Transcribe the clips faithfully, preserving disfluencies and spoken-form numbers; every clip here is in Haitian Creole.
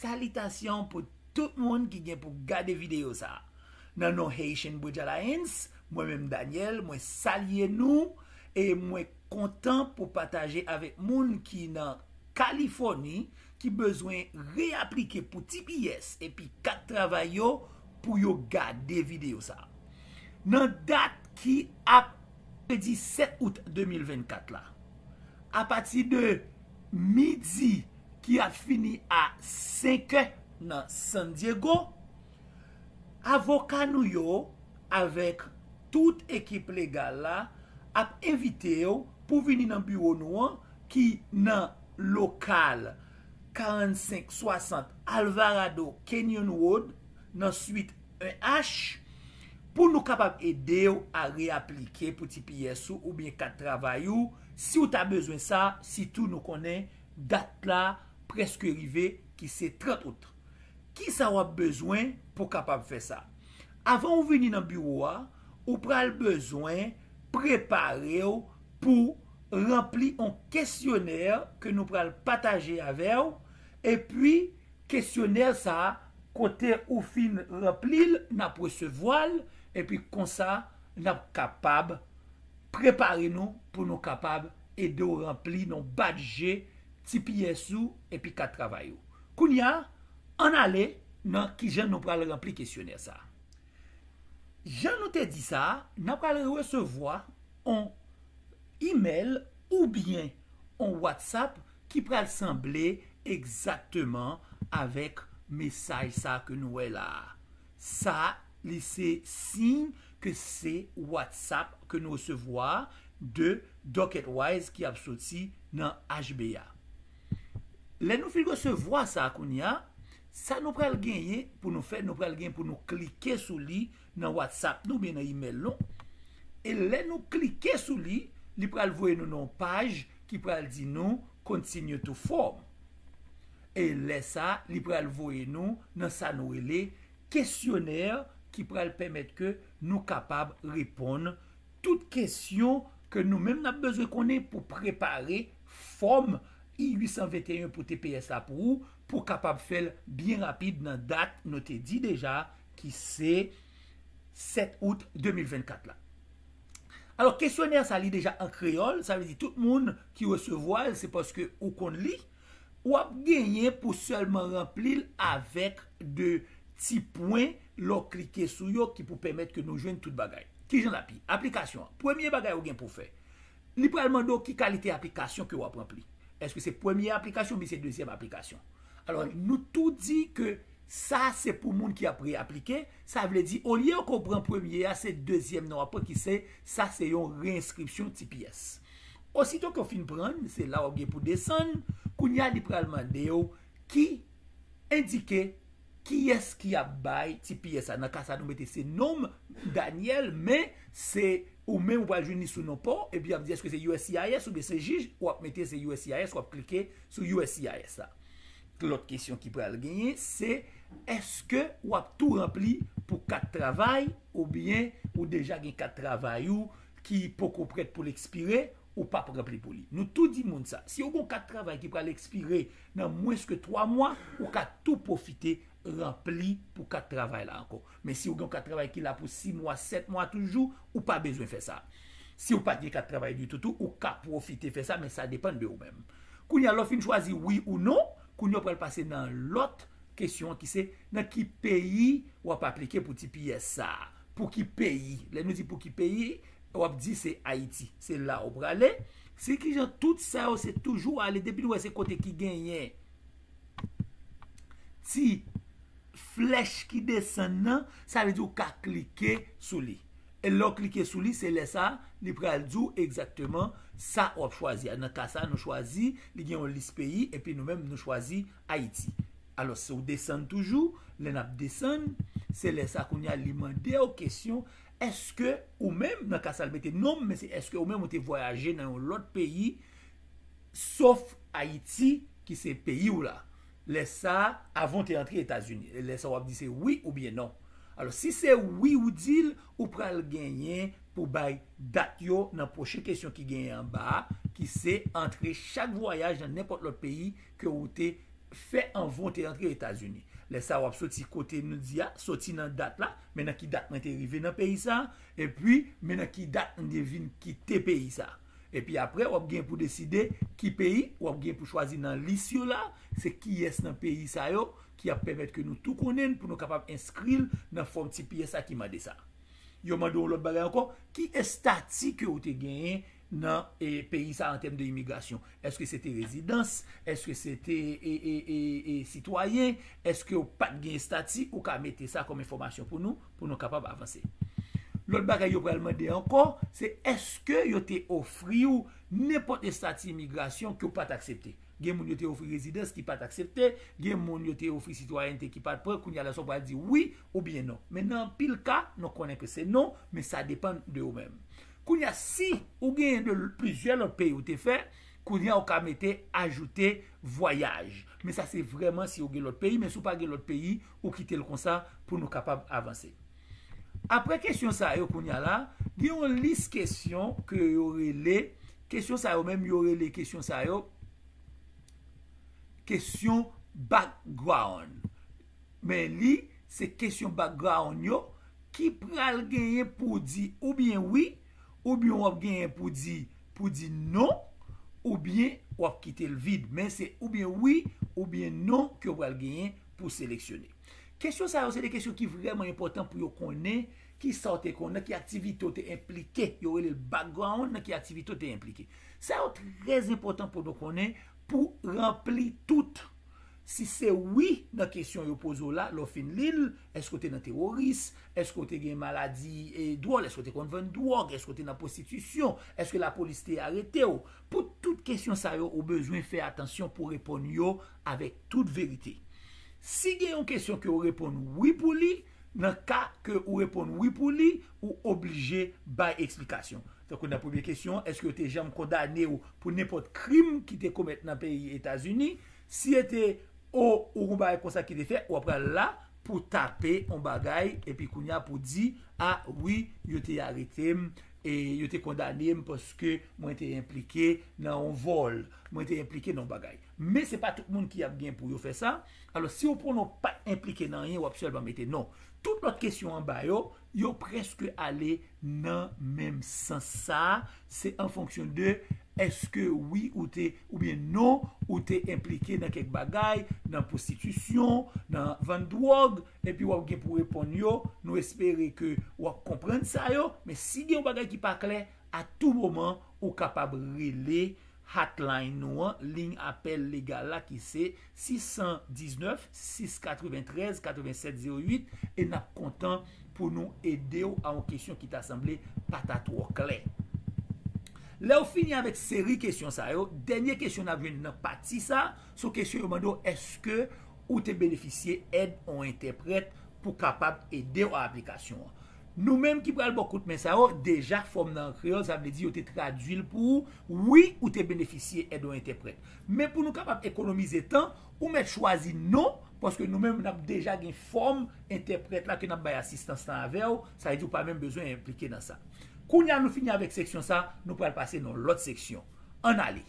Salitasyon pou tout moun ki gen pou gade videyo sa a. Nan non Haitian Bridge Alliance, mwen menm Daniel, mwen salye nou e mwen kontan pou pataje avèk moun ki nan Kalifòni ki bezwen reaplike pou T P S epi kat travay yo pou yo gade videyo sa a. Nan dat ki ap mèkredi sèt out de mil vennkat la, apati de midi ki ap fini a senkè nan San Diego, avoka nou yo avèk tout ekip legal la ap envite w pou vini nan biwo nou an ki nan lokal karannsenk swasant Alvarado Canyon Road nan swit en H pou nou kapab ede w a reaplike pou T P S ou oubyen kat travay ou si w ta bezwen sa, sitou nou konnen dat la prèske rive ki se trant out. Kisa w ap bezwen pou w kapab fè sa? Avan w vini nan biwo a, ou pral bezwen prepare w pou ranpli yon kesyonè ke nou pral pataje avè w, epi kesyonè sa a, kote ou fin ranpli l, n ap resevwa l, epi konsa n ap kapab prepare nou pou nou kapab ede w ranpli yon badje T P S ou epi kat travay ou. Kounye a, ann ale nan kijan nou pral ranpli kesyonè sa a. Jan nou te di sa, n ap pral resevwa yon imèl oubyen yon WhatsApp ki pral sanble egzakteman avèk mesaj sa ke nou wè la a. Sa, li se siy ke se WhatsApp ke nou resevwa de Docketwise ki ap soti nan H B A. Lè nou fin resevwa sa kounye a, sa nou pral genyen pou nou fè, nou pral gen pou nou klike sou li nan WhatsApp nou oubyen nan imèl nou. E lè nou klike sou li, li pral voye nou nan yon paj ki pral di nou continue to form. E lè sa, li pral voye nou nan sa nou rele kesyonè ki pral pèmèt ke nou kapab reponn tout kesyon ke nou menm n ap bezwen konnen pou prepare fòm I uit san venteyen pou T P S la pou ou, pou w kapab fè l byen rapid nan dat nou te di deja, ki se sèt out de mil vennkat la. Alò, kesyonè sa li deja an kreyòl, sa vle di tout moun ki resevwa l, se paske ou konn li. W ap genyen pou sèlman ranpli l avèk de ti pwen lè w klike sou yo ki pou pèmèt ke nou jwenn tout bagay. Kijan l ap ye? Aplikasyon an. Premye bagay ou gen pou w fè, li pral mande w ki kalite aplikasyon ke w ap ranpli. Èske se premye aplikasyon oubyen se dezyèm aplikasyon? Alò, nou tou di ke sa se pou moun ki ap reaplike. Sa vle di, olye ke w pran premye a, se dezyèm nan w ap pran ki se, sa se yon reyenskripsyon T P S. Osito ke w fin pran l, se la w ap gen pou desann. Kounye a, li pral mande w ki endike kiyès ki ap bay T P S la. Nan ka sa, nou mete se non m, Daniel, men se ou menm ou pral jwenn li sou non pa w, epi y ap di èske se U S C I S oubyen se jij, w ap mete se U S C I S, w ap klike sou U S C I S la. Lòt kesyon ki pral genyen, se èske w ap tou ranpli pou kat travay oubyen ou deja gen kat travay ou ki poko prèt pou l ekspire, ou p ap ranpli pou li. Nou tou di moun sa. Si w gen yon kat travay ki pral ekspire nan mwens ke twa mwa, ou ka tou pwofite ranpli pou kat travay la ankò. Men si w gen yon kat travay ki la pou sis mwa, sèt mwa toujou, ou pa bezwen fè sa. Si w pa t gen kat travay ditou tou, ou ka pwofite fè sa, men sa depann de ou menm. Kounye a, lè w fin chwazi wi ou non, kounye a w pral pase nan lòt kesyon an ki se nan ki peyi w ap aplike pou T P S sa a. Pou ki peyi? Lè nou di pou ki peyi, w ap di se Ayiti. Se la ou prale. Se kijan tout sa yo se toujou ale, depi nou wè se kote ki genyen ti flèch ki desann nan, sa vle di ou ka klike sou li. E lè w klike sou li, se lè sa, li pral di w egzakteman sa w ap chwazi a. Nan ka sa, nou chwazi, li gen yon lis peyi, epi nou menm, nou chwazi Ayiti. Alò, si w desann toujou, lè n ap desann, se lè sa kounye a li mande w kesyon, èske ou menm, nan ka sa l mete non m, men se èske ou menm ou te vwayaje nan yon lòt peyi, sof Ayiti, ki se peyi w la. Lè sa, avan w te antre Etazini. Lè sa, w ap di se wi oubyen non. Alò, si se wi ou di l, ou pral genyen pou bay dat yo nan pwochen kesyon ki genyen anba a, ki se antre chak vwayaj nan nenpòt lòt peyi ke ou te fè anvan w te antre Etazini. Lè sa a, w ap soti kote nou di a, soti nan dat la, men nan ki dat mwen te rive nan peyi sa a, epi men nan ki dat m te vin kite peyi sa a. Epi apre, w ap gen pou deside ki peyi, w ap gen pou chwazi nan lis yo la, se kiyès nan peyi sa yo ki ap pèmèt ke nou tou konnen l pou nou kapab enskri l nan fòm T P S la ki mande sa. Yo mande w lòt bagay ankò, ki estati ke w te genyen nan e, peyi sa an tèm de imigrasyon? Èske se te rezidans? Èske se te e, e, e, e, sitwayen? Èske w pa t gen estati? Ou ka mete sa kòm enfòmasyon pou nou, pou nou kapab avanse. Lòt bagay yo pral mande ankò, se èske yo te ofri w nenpòt estati imigrasyon ke w pa t aksepte? Gen moun yo te ofri rezidans ki pa t aksepte, gen moun yo te ofri sitwayènte ki pa t pran, kounye a la sa w pral di wi oubyen non. Men nan anpil ka, nou konnen ke se non, men sa depann de ou menm. Kounye a, si ou genyen de l-, plizyè lòt peyi ou te fè, kounye a ou ka mete ajoute vwayaj. Men sa se vrèman si ou gen lòt peyi, men si ou pa gen lòt peyi, ou kite l konsa pou nou kapab avanse. Apre kesyon sa yo kounye a la, gen yon lis kesyon ke yo rele, kesyon sa yo menm yo rele kesyon sa yo, kesyon background. Men li, se kesyon background yo ki pral genyen pou di oubyen wi, oubyen w ap genyen pou di, pou di non, oubyen w ap kite l vid. Men se oubyen wi, oubyen non ke w pral genyen pou seleksyone. Kesyon sa yo, se de kesyon ki vrèman enpòtan pou yo konnen ki sa w te konnen, nan ki aktivite w te enplike. Yo rele l background, nan ki aktivite w te enplike. Sa yo trè enpòtan pou nou konnen pou ranpli tout. Si se wi nan kesyon yo poze w la, lè w fin li l, èske w te nan teworis? Èske w te gen maladi e dwòl? Èske w te konn vann dwòg? Èske w te nan pwostitisyon? Èske lapolis te arete w? Pou tout kesyon sa yo, ou bezwen fè atansyon pou reponn yo avèk tout verite. Si gen yon kesyon ke w reponn wi pou li, nan ka ke ou reponn wi pou li, ou oblije bay eksplikasyon. Tankou nan premye kesyon an, èske yo te janm kondane w pou nenpòt krim ki te komèt nan peyi Etazini? Si e te o, ou gon bagay konsa ki te fèt, w ap pral la pou tape yon bagay, epi kounye a pou di, a wi, yo te arete m, e yo te kondane m paske mwen te enplike nan yon vòl, mwen te enplike nan yon bagay. Men se pa tout moun ki ap gen pou yo fè sa. Alò, si w pwonon pa t enplike nan anyen, w ap sèlman mete non. Tout lòt kesyon anba yo, yo prèske ale nan menm sans sa. Se an fonksyon de èske wi ou te, oubyen non, ou te enplike nan kèk bagay, nan pwostitisyon, nan vann dwòg, epi w ap gen pou reponn yo. Nou espere ke w ap konprann sa yo, men si gen yon bagay ki pa klè, a tou moman, ou kapab rele hotline nou an, liy apèl legal la ki se sis san diznèf, sis katreventrèz, katrevensèt zewo uit, e n ap kontan pou nou ede w a yon kesyon ki ta sanble pa ta twò klè. Lè w fini avèk seri kesyon sa yo, dènye kesyon n ap jwenn nan pati sa, se yon kesyon yo mande w, èske ou te benefisye èd yon entèprèt pou kapab ede w a aplikasyon an? Nou menm ki pral ba w kout men sa yo, deja fòm nan an kreyòl, sa vle di yo te tradui l pou ou. Wi, ou te benefisye èd yon entèprèt. Men pou nou kapab ekonomize tan, ou mèt chwazi non, paske nou menm n ap deja gen fòm entèprèt la ke n ap bay asistans lan avè w, sa vle di ou pa menm bezwen enplike nan sa. Kounye a nou fini avèk seksyon sa, nou pral pase nan lòt seksyon. Ann ale.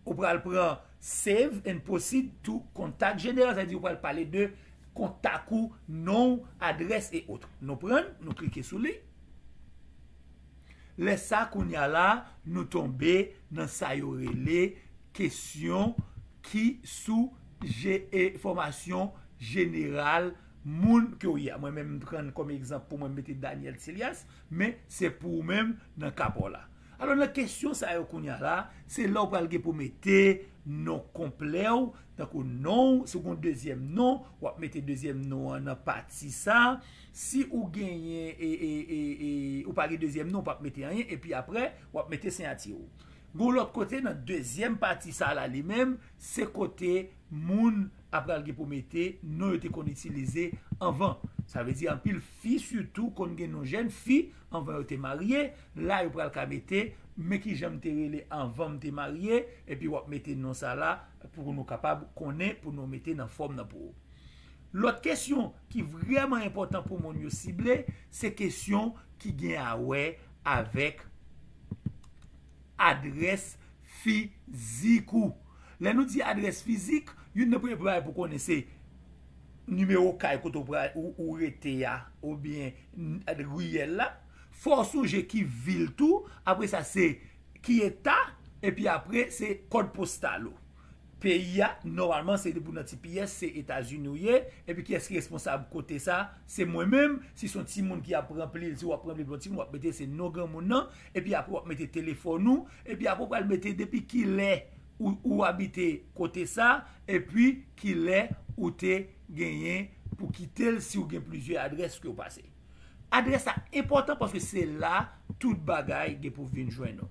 Ou pral pran save and proceed to contact general, sa vle di ou pral pale de kontak ou, non w, adrès e ot. Nou pran l, nou klike sou li. Lè sa, kounye a la, nou tonbe nan sa yo rele kesyon ki sou je, enfòmasyon jeneral moun ke w ye a. Mwen menm, m pran kòm egzanp pou mwen, m mete Daniel Celias, men se pou ou menm nan ka pa w la. Alò, nan kesyon sa yo kounye a la, se la w pral gen pou mete non konplè w, tankou non w, si w gen yon dezyèm non, w ap mete dezyèm non an nan pati sa. Si ou genyen, e, e, e, e, ou pa gen dezyèm non, ou p ap mete anyen, epi apre, w ap mete siyati w. Gon lòt kote, nan dezyèm pati sa la li menm, se kote moun ap pral gen pou mete non yo te konn itilize anvan. Sa vle di anpil fi sitou konn gen non jèn fi anvan yo te marye. La yo pral ka mete, men kijan m te rele anvan m te marye, epi w ap mete non sa la pou nou kapab konnen, pou nou mete nan fòm nan pou ou. Lòt kesyon ki vrèman enpòtan pou moun yo sible, se kesyon ki gen a wè avèk adrès fizik ou. Lè nou di adrès fizik, Youn nan premye bagay pou konnen se nimewo kay kote ou, ou, ou rete a, oubyen riyèl la. Fò w sonje ki vil tou. Apre sa, se ki eta. Epi apre, se kòd postal ou. Peyi a, nòmalman, se depi w nan T P S, se Etazini ou ye. Epi kiyès ki responsab kote sa? Se mwen menm. Si se yon timoun ki ap ranpli l, si w ap ranpli l pou yon timoun, w ap mete se non granmoun nan. Epi apre, w ap mete telefòn ou. Epi apre, w pral mete depi kilè ou, ou abite kote sa, epi kilè ou te genyen pou kite l si w gen plizyè adrès ke w pase. Adrès la enpòtan paske se la tout bagay gen pou vin jwenn ou.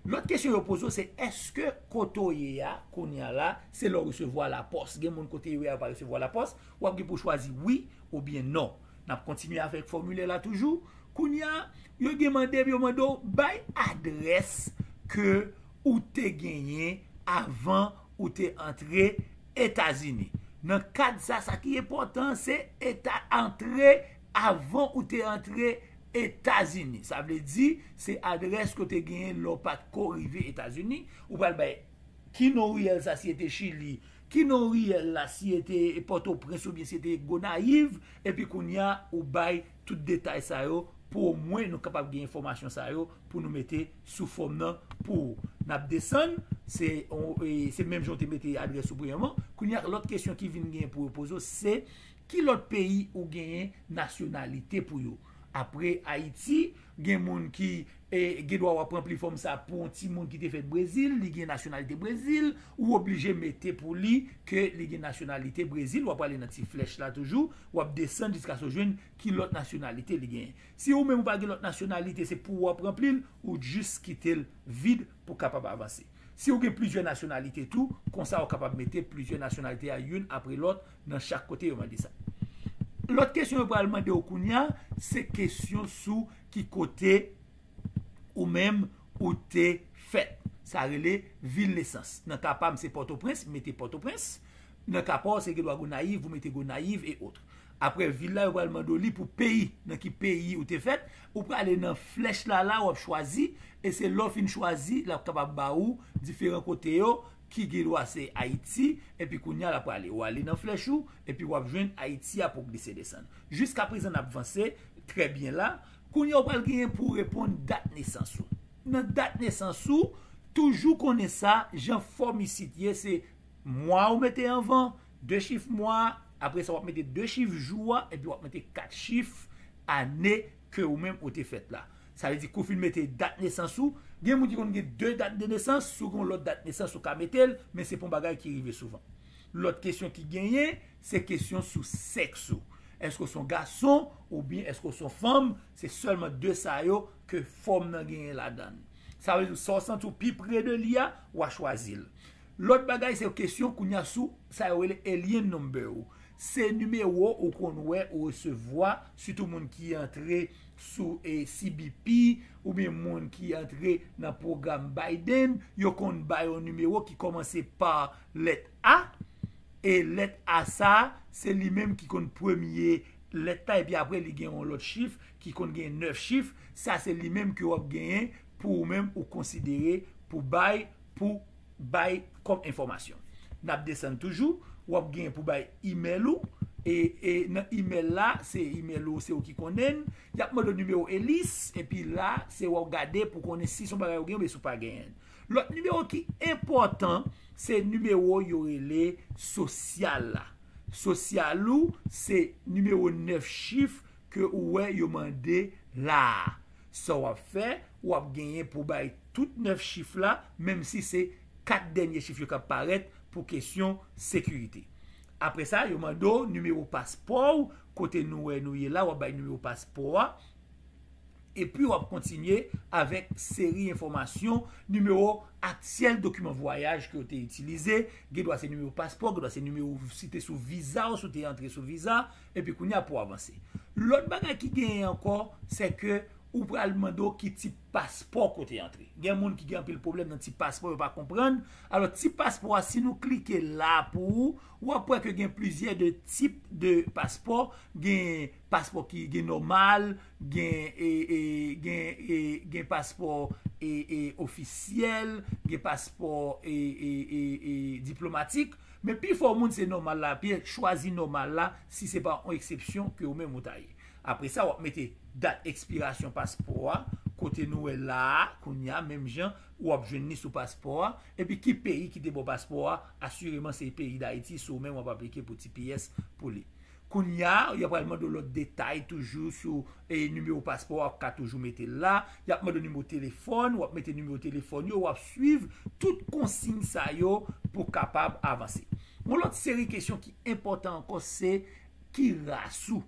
Lòt kesyon yo poze w se èske kote w ye a, kounye a la, se lè w resevwa lapòs. Gen moun kote yo ye a yo pa resevwa lapòs, w ap gen pou chwazi wi oubyen non. N ap kontinye avèk fòmilè la toujou. Kounye a, yo gen mande, yo mande w bay adrès ke ou te genyen avan ou te antre Etazini. Nan kad sa, sa ki enpòtan, se eta antre avan ou te antre Etazini. Sa vle di, se adrès ke w te genyen lè w pa t ko rive Etazini. Ou pral bay ki non riyèl sa, si e te Chili, ki non riyèl la, si e te Pòtoprens oubyen si e te Gonayiv, epi kounye a, ou bay tout detay sa yo pou omwen nou kapab gen enfòmasyon sa yo pou nou mete sou fòm nan pou ou. N ap desann, se, on, e, se menm jan w te mete adrès ou premyèman. Kounye a, lòt kesyon ki vin gen pou yo poze w, se ki lòt peyi ou genyen nasyonalite pou yo? Apre Ayiti, gen moun ki, e, gen dwa w ap ranpli fòm sa pou yon timoun ki te fèt Brezil, li gen nasyonalite Brezil, ou oblije mete pou li ke li gen nasyonalite Brezil, w ap prale nan ti flèch la toujou, w ap desann jiskaske w jwenn ki lòt nasyonalite li genyen. Si ou menm ou pa gen lòt nasyonalite, se pou w ap ranpli l, ou jis kite l vid pou w kapab avanse. Si ou gen plizyè nasyonalite tou, konsa ou kapab mete plizyè nasyonalite a youn apre lòt nan chak kote yo mande sa. Lòt kesyon yo pral mande w kounye a, se kesyon sou ki kote ou menm ou te fèt. Sa rele vil nesans. Nan ka pa m, se Pòtoprens, m mete Pòtoprens. Nan ka pa w, se gen dwa Gonayiv, ou mete Gonayiv e ot. Apre vil la, yo pral mande w li pou peyi, nan ki peyi ou te fèt. Ou prale nan flèch la, la, w ap chwazi, e se lè w fin chwazi, l ap kapab ba ou diferan kote yo, ki gen dwa se Ayiti, epi kounye a l ap prale. Ou ale nan flèch ou, epi w ap jwenn Ayiti a pou glise desann. Jiskaprezan, n ap vanse trè byen la. Kounye a, ou pral genyen pou w reponn dat nesans ou. Nan dat nesans ou, toujou konnen sa, jan fòm isit ye, se mwa ou mete anvan, de chif mwa, apre sa w ap mete de chif jou a, epi w ap mete kat chif ane ke ou menm ou te fèt la. Sa vle di, kou w fin mete dat nesans ou, gen moun ki konn gen de dat de nesans, si w gen yon lòt dat nesans, ou ka mete l, men se pa yon bagay ki rive souvan. Lòt kesyon ki genyen, se kesyon sou sèks ou. Èske w se yon gason oubyen èske w se yon fanm? Se sèlman de sa yo ke fòm nan genyen ladan l. Sa vle di, sa w santi w pi pre de li a, w a chwazi l. Lòt bagay, se kesyon kounye a sou sa yo rele alien number ou. Se nimewo ou konn wè ou resevwa, sitou moun ki antre sou, e, C B P, oubyen moun ki antre nan pwogram Biden, yo konn bay yon nimewo ki kòmanse pa lèt A, e lèt A sa, se li menm ki konn premye lèt la, epi apre li gen yon lòt chif ki konn gen nèf chif. Sa se li menm ke w ap genyen pou ou menm ou konsidere pou bay, pou bay kòm enfòmasyon. N ap desann toujou, w ap genyen pou bay imèl ou, e, e nan imèl la, se imèl ou, se ou ki konnen l. Y ap mande w nimewo elis, epi la, se w ap gade pou konnen si se yon bagay ou gen oubyen si w pa genyen l. Lòt nimewo ki enpòtan, se nimewo yo rele sosyal la. Sosyal ou, se nimewo nèf chif ke ou wè yo mande la a. Sa w ap fè, w ap genyen pou bay tout nèf chif la, menm si se kat dènye chif yo k ap parèt pou kesyon sekirite. Apre sa, yo mande w nimewo paspò w, kote nou wè nou ye la, w ap bay nimewo paspò a. Epi w ap kontinye avèk seri enfòmasyon, nimewo aktyèl dokiman vwayaj ke w te itilize, gen dwa se nimewo paspò, gen dwa se nimewo si w te sou viza w, si w te antre sou viza, epi kounye a pou w avanse. Lòt bagay ki genyen ankò, se ke ou pral mande w ki tip paspò ke w te antre. Gen moun ki gen anpil pwoblèm nan tip paspò, yo pa konprann. Alò, tip paspò a, si nou klike la pou ou, w ap wè ke gen plizyè de tip de paspò. Gen paspò ki gen nòmal, gen, e, e, gen, e, gen paspò, e, e, ofisyèl, gen paspò, e, e, e, e, diplomatik. Men pifò moun se nòmal la, pi chwazi nòmal la si se pa yon eksepsyon ke ou menm ou ta ye. Apre sa, w ap mete dat ekspirasyon paspò a, kote nou wè la a, kounye a, menm jan, w ap jwenn li sou paspò a, epi ki peyi ki te ba w paspò a, asireman se peyi Dayiti, si w menm w ap aplike pou T P S pou li. Kounye a, y ap pral mande w lòt detay toujou sou e nimewo paspò a, w ap ka toujou mete l la. Y ap mande w nimewo telefòn, w ap mete nimewo telefòn yo, w ap swiv tout konsiy sa yo pou w kapab avanse. Yon lòt seri kesyon ki enpòtan ankò, se ki ras ou?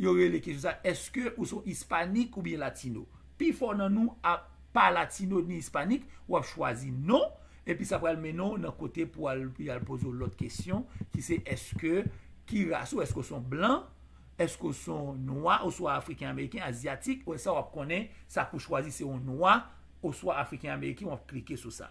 Yo rele kesyon sa, èske ou se yon ispanik oubyen latino? Pifò nan nou a pa latino ni ispanik, w ap chwazi non, epi sa pral mennen w nan kote pou al, pou y al poze w lòt kesyon, ki se èske, ki ras ou, èske w se yon blan, èske w se yon nwa, oswa afriken ameriken, azyatik, wè sa w ap konnen, sa pou chwazi se yon nwa, oswa afriken ameriken, w ap klike sou sa.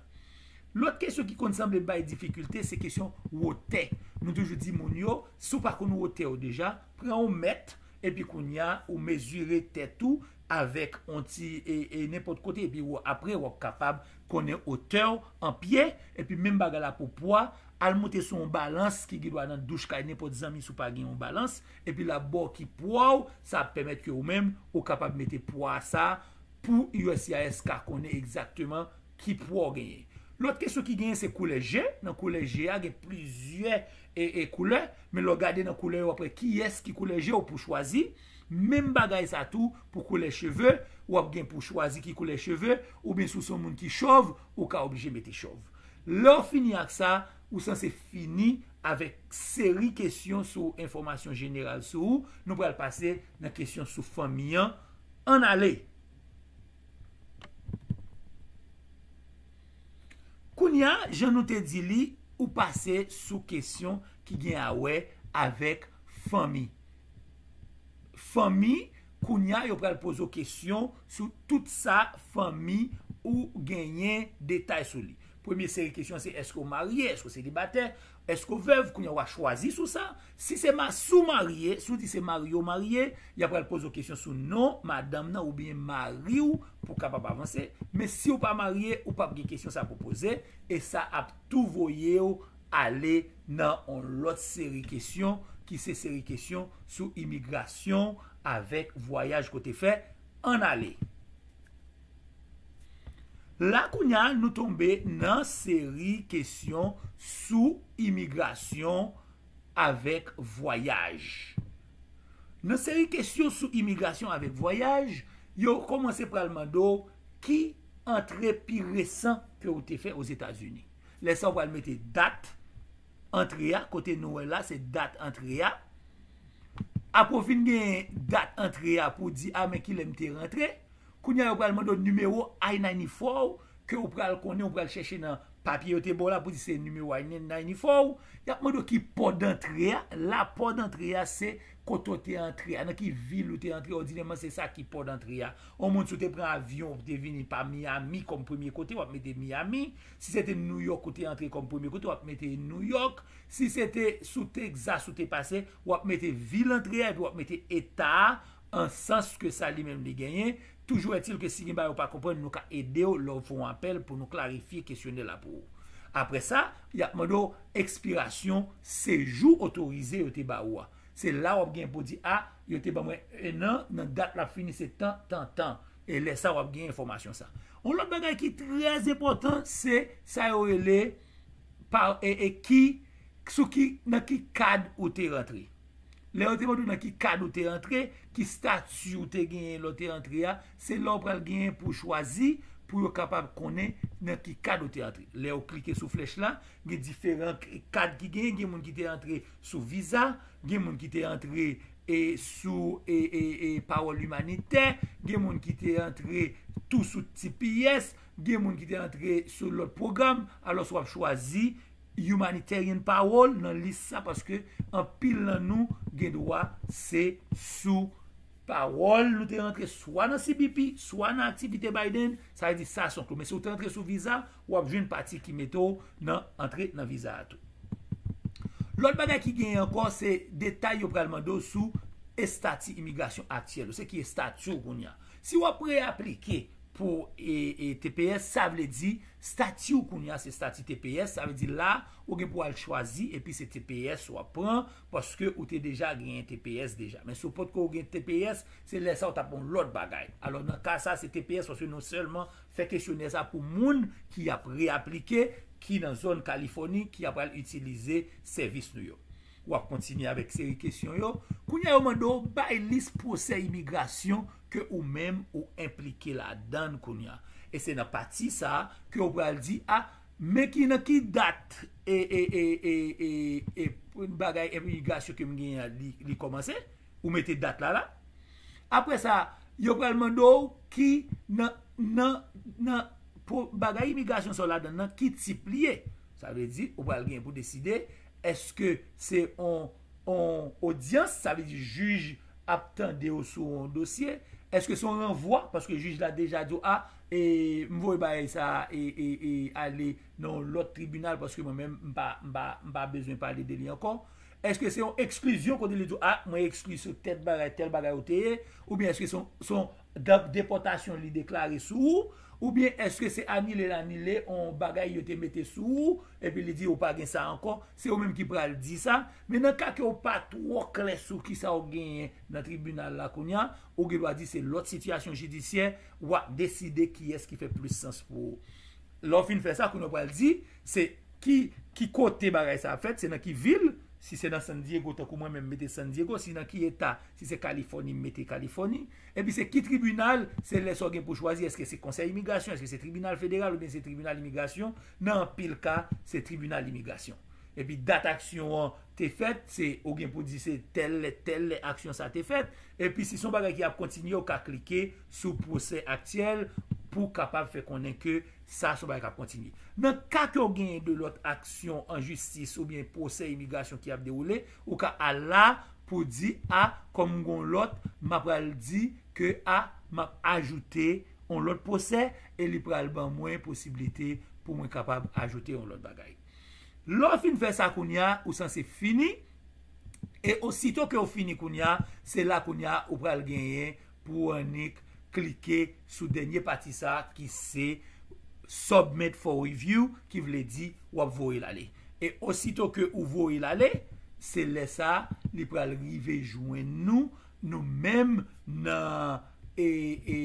Lòt kesyon ki konn sanble bay difikilte, se kesyon wotè. Nou toujou di moun yo, si w pa konn wotè w deja, pran yon mèt, epi kounye a, ou mezire tèt ou avèk yon ti, e, e, nenpòt kote, epi w, apre, w ap kapab konnen wotè w an pye, epi menm bagay la pou pwa, al moute sou yon balans ki gen dwa nan douch kay nenpòt zanmi si w pa gen yon balans, epi l ap ba w ki pwa w, sa ap pèmèt ke ou menm, ou kapab mete pwa sa pou U S C I S ka konnen egzakteman ki pwa w genyen. Lòt kesyon ki genyen se koulè je. Nan koulè je a, gen plizyè e, e koulè, men lè w gade nan koulè yo, w ap wè kiyès ki koulè je w pou chwazi. Menm bagay sa tou pou koulè cheve, w ap gen pou chwazi ki koulè cheve, oubyen si w se yon moun ki chòv, ou ka oblije mete chòv. Lè w fini ak sa, ou sanse fini avèk seri kesyon sou enfòmasyon jeneral sou ou. Nou pral pase nan kesyon sou fanmi an. Ann ale! Kounye a, jan nou te di li, ou pase sou kesyon ki gen a wè avèk fanmi. Fanmi, kounye a, yo pral poze w kesyon sou tout sa fanmi ou genyen detay sou li. Premye seri kesyon se, èske w marye, èske w selibatè, èske w vèv, kounye a w a chwazi sou sa. Si se ma-, si w marye, si w di se marye w marye, y ap pral poze w kesyon sou non madanm nan oubyen mari w pou w kapab avanse. Men si w pa marye, ou p ap gen kesyon sa pou poze, e sa ap tou voye w ale nan yon lòt seri kesyon, ki se seri kesyon sou imigrasyon avèk vwayaj ke w te fè ann ale. La kounye a, nou tonbe nan seri kesyon sou imigrasyon avèk vwayaj. Nan seri kesyon sou imigrasyon avèk vwayaj, yo kòmanse pral mande w ki antre pi resan ke w te fè Ozetazini. Lè sa, w pral mete dat antre a, kote nou wè la, se dat antre a. Apre w fin gen dat antre a pou w di, a, men kilè m te rantre. Kounye a, yo pral mande w nimewo I ninety-four ke w pral konnen, w pral chèche nan papye yo te ba w la pou di se nimewo I ninety-four. Y ap mande w ki pò dantre a. La, pò dantre a, se kote w te antre a, nan ki vil ou te antre, òdinèman se sa ki pò dantre a. Yon moun, si w te pran avyon, ou te vini pa Miami kòm premye kote, w ap mete Miami. Si se te Nouyòk ou te antre kòm premye kote, w ap mete Nouyòk. Si se te sou Texas ou te pase, w ap mete vil antre a, epi w ap mete eta a, an sans ke sa li menm li genyen. Toujours est-il ke si gen bagay ou pa konprann, nou ka ede w lè w fè yon apèl pou nou klarifye kesyonè la pou ou. Apre sa, y ap mande w ekspirasyon sejou otorize yo te ba ou a. Se la w ap gen pou di, a, yo te ban mwen en an, nan dat l ap fini se tan, tan, tan. E lè sa, w ap gen enfòmasyon sa. Yon lòt bagay ki trè enpòtan, se sa yo rele pa, e, e ki, sou ki, nan ki kad ou te rantre. Lè yo te mande w nan ki kad ou te rantre, ki stati ou te genyen lè w te rantre a, se la w pral genyen pou chwazi, pou yo kapab konnen nan ki kad ou te rantre. Lè w klike sou flèch la, gen diferan k-, kad ki genyen, gen moun ki te rantre sou viza, gen moun ki te rantre, e, sou, e, e, e, pawòl imanitè, gen moun ki te rantre tou sou T P S, gen moun ki te rantre sou lòt pwogram, alòs w ap chwazi Humanitarian Parole nan lis sa, paske anpil nan nou gen dwa se sou pawòl nou te rantre swa nan C B P, swa nan aktivite Biden, sa vle di sa se yon klou. Men si w te rantre sou viza, w ap jwenn pati ki mete w nan antre nan viza a tou. Lòt bagay ki genyen ankò, se detay yo pral mande w sou estati imigrasyon aktyèl ou. Se ki estati w kounye a. Si w ap reaplike pou e, e, T P S, sa vle di stati w kounye a se stati T P S, sa vle di la ou gen pou al chwazi epi se T P S w ap pran paske ou te deja genyen T P S deja. Men si w potko gen T P S, se lè sa ou t ap yon lòt bagay. Alò nan ka sa se T P S paske nou sèlman fè kesyonè sa pou moun ki ap reaplike, ki nan zòn Kalifòni, ki ap pral itilize sèvis nou yo. W ap kontinye avèk seri kesyon yo. Kounye a yo mande w bay lis pwosè imigrasyon ke ou menm ou enplike ladan l kounye a. E se nan pati sa a ke w pral di, a, men ki nan ki dat e, e, e, e, e, e bagay imigrasyon ke m genyen an, li, li kòmanse. Ou mete dat la la. Apre sa, yo pral mande w ki nan, nan, nan po- bagay imigrasyon sa w ladan nan, ki tip li ye. Sa vle di, ou pral gen pou deside, èske se on, on odyans, sa vle di jij ap tande w sou on dosye, èske se on ranvwa, paske jij la deja di w, a, e, m voye bagay sa e, e, e, ale nan yon lòt tribinal, paske mwen menm, m pa, m pa, m pa bezwen pale de li ankò. Èske se yon eksklizyon kote li di w, a, mwen ekskli sou tèl bagay, tèl bagay ou te ye, oubyen èske se yon, se yon dap- depòtasyon li deklare sou ou, oubyen èske se anile l anile yon bagay yo te mete sou ou, epi li di ou pa gen sa ankò, se ou menm ki pral di sa. Men nan ka ke ou pa twò klè sou kisa ou genyen nan tribinal la kounye a, ou gen dwa di se lòt sitiyasyon jidisyè, w ap deside kiyès ki fè plis sans pou ou. Lè w fin fè sa, kounye a w pral di, se ki, ki kote bagay sa ap fèt, se nan ki vil, si se nan San Diego, tankou mwen menm mete San Diego, si nan ki eta, si se Kalifòni, m mete Kalifòni. Epi se ki tribinal, se lè sa w gen pou chwazi, èske se konsèy imigrasyon, èske se tribinal federal oubyen se tribinal imigrasyon, nan anpil ka, se tribinal imigrasyon. Epi dat aksyon an te fèt, se ou gen pou di se tèl lè, tèl lè aksyon sa te fèt. Epi si se yon bagay ki ap kontinye, ou ka klike sou pwosè aktyèl pou w kapab fè konnen ke sa se yon bagay k ap kontinye. Nan ka ke w genyen de lòt aksyon an jistis oubyen pwosè imigrasyon ki ap dewoule, ou ka al la pou di, a, kòm m gen yon lòt, m ap pral di ke, a, m ap ajoute yon lòt pwosè e li pral ban mwen posiblite pou mwen kapab ajoute yon lòt bagay. Lè w fin fè sa kounye a, ou sanse fini. E osito ke w fini kounye a, se la kounye a ou pral genyen pou w annik klike sou dènye pati sa a ki se Submit for Review, ki vle di w ap voye l ale. E osito ke ou voye l ale, se lè sa a li pral rive jwenn nou, nou menm nan e, e,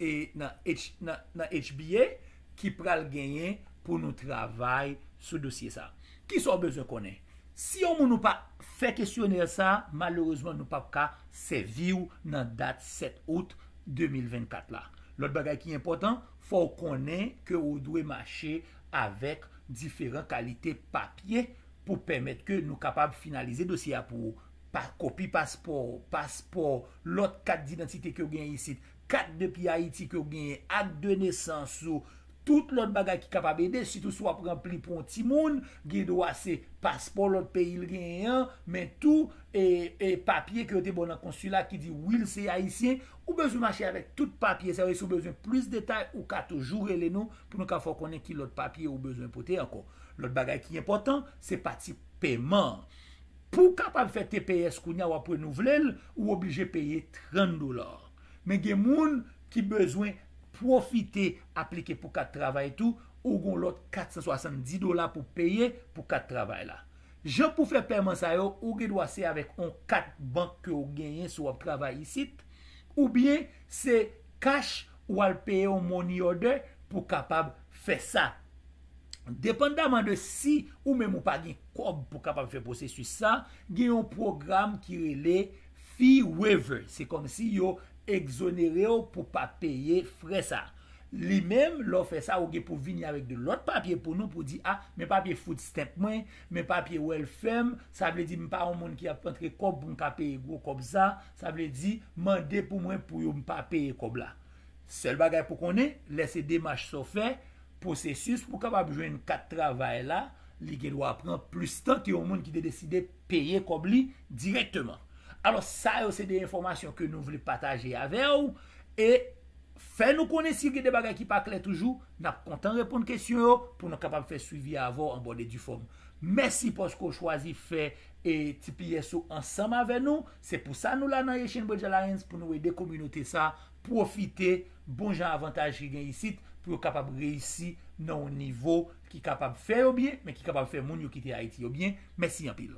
e nan, H, nan, nan H B A ki pral genyen pou nou travay sou dosye sa. Kisa w bezwen konnen? Si yon moun ou pa fè kesyonè sa, malerezman nou p ap ka sèvi w nan dat sèt out de mil vennkat la. Lòt bagay ki enpòtan, fò w konnen ke ou dwe mache avèk diferan kalite papye pou pèmèt ke nou kapab finalize dosye a pou ou. Pa, kopi paspò, paspò, lòt kat didantite ke w genyen isit, kat depi Ayiti ke w genyen, ak de nesans ou, tout lòt bagay ki kapab ede, sitou si w ap ranpli pou yon timoun, gen dwa se paspò lòt peyi l genyen an, men tou e, e papye ke yo te ba w nan konsila ki di wi l se ayisyen, ou bezwen mache avèk tout papye sa yo. E si w bezwen plis detay, ou ka toujou rele nou pou nou ka fè w konnen ki lòt papye ou bezwen pote ankò. Lòt bagay ki enpòtan, se pati peman an. Pou w kapab fè T P S kounye a, w ap renouvle l, ou oblije peye trant dola. Men gen moun ki bezwen pwofite aplike pou kat travay tou, ou gen lòt kat san swasanndis dola pou peye pou kat travay la. Jan pou fè pèman sa yo, ou gen dwa se avèk yon kat bank ke w genyen si w ap travay isit, oubyen se kach ou al peye yon money order pou kapab fè sa. Depandaman de si ou menm ou pa gen kòb pou kapab fè pwosesis sa, gen yon pwogram ki rele fee waiver. Se kòmsi yo egzonere w pou pa peye frè sa. Li menm, lè w fè sa, ou gen pou vini avèk de lòt papye pou nou, pou di, a, men papye food stamp mwen, men papye welfare m, sa vle di m pa yon moun ki ap antre kòb pou m ka peye gwo kòb sa, sa vle di mande pou mwen pou yo m pa peye kòb la. Sèl bagay pou konnen, lè se demach sa w fè, pwosesis pou kapab jwenn kat travay la, li gen dwa pran plis tan ke yon moun ki te deside peye kòb li dirèkteman. Alò, sa yo se de enfòmasyon ke nou vle pataje avè w, e fè nou konnen si gen de bagay ki pa klè toujou, n ap kontan reponn kesyon yo pou nou kapab fè swivi avè w an bòn e di fòm. Mèsi paske w chwazi fè e T P S ou ansanm avè nou. Se pou sa nou la nan Haitian Bridge Alliance, pou nou ede kominote sa pwofite bon jan avantaj ki gen isit pou yo kapab reyisi nan yon nivo ki kapab fè yo byen, men ki kapab fè moun yo kite Ayiti yo byen. Mèsi anpil.